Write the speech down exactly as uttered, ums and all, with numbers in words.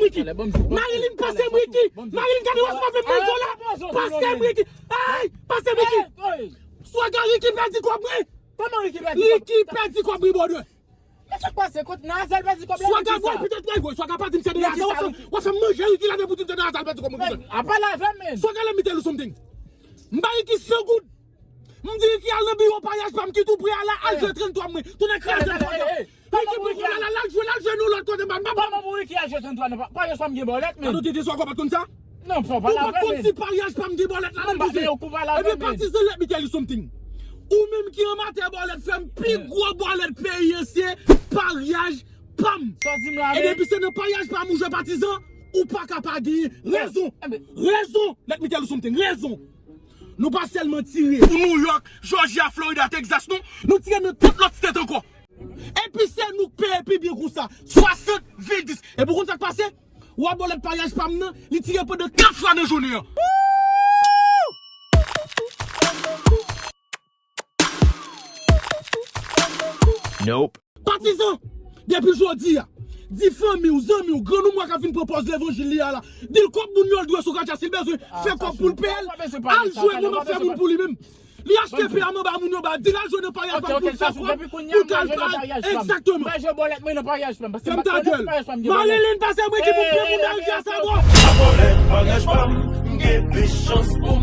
Ricky. Marilyn, pase m Ricky. Marilyn, gade wè sa fè m nan zò la. Pase m Ricky. Ay, pase m Ricky. Swaga, Ricky pèdi kòb mwen. Kòman Ricky pèdi kòb? Ricky pèdi kòb wi, brother. Men sa k pase? Kot nan Azal pèdi kòb la? Swaga, boy, petèt mwen, boy. Swaga pa di m se de Azal. Wè fè m manje Ricky la depi w di m se de Azal pèdi kòb mwen. Apa l avè m, men. Swaga, let me tell you something. M ba Ricky san goud. M di Ricky al nan biwo paryaj pa m ki tou pre a la, al jwe trannntwa mwen. Tounen kraze m. Ricky pou kounye a la, l al jwe, l al jwe nou lòt kote, m pa, m pa. Kòman pou Ricky al jwe trannntwa nan pa-, paryaj pa m gen bòlèt, men. Gade w te di Swaga pa t konn sa? Non, pa, pa la vrè, men. Ou pa t konn si paryaj pa m gen bòlèt la, non, men. Ebyen, Patizan, let me tell you something. Ou menm ki anmatè bòlèt, frè m, pi gwo bòlèt peyi an se paryaj pa m. Sa w di m la, men. E depi se nan paryaj pa m ou jwe, Patizan, ou pa ka pa genyen. Rezon. Rezon. Let me tell you something. Rezon. Nou pa sèlman tire pou New York, Georgia, Florida, Texas, non. Nou tire nan tout lòt state ankò. Epi se nou k peye pi byen konsa. Swasant vil dis. Epi w konn sa k pase? Wa bòlèt paryaj pa m nan, li tire pandan kat fwa nan jounen an. Nope. Patizan, depi jodi a, di fanmi w, zanmi w, granmoun mwen k ap vin pran pòz levanjil li a la, di l kòb moun yo l dwe sou katcha, si l bezwen fè kòb pou l peye l, al jwe, mwen m ap fè moun pou li menm. Li achte pye a m anba moun yo ba, di l al jwe nan paryaj pa m pou l fè kòb, pou l ka al pa. Egzakteman. Fèm ta gèl. Marilyn, pase mwen ki pou pye moun nan rivyè sa bò. Bòlèt paryaj pa m, m gen plis chans pou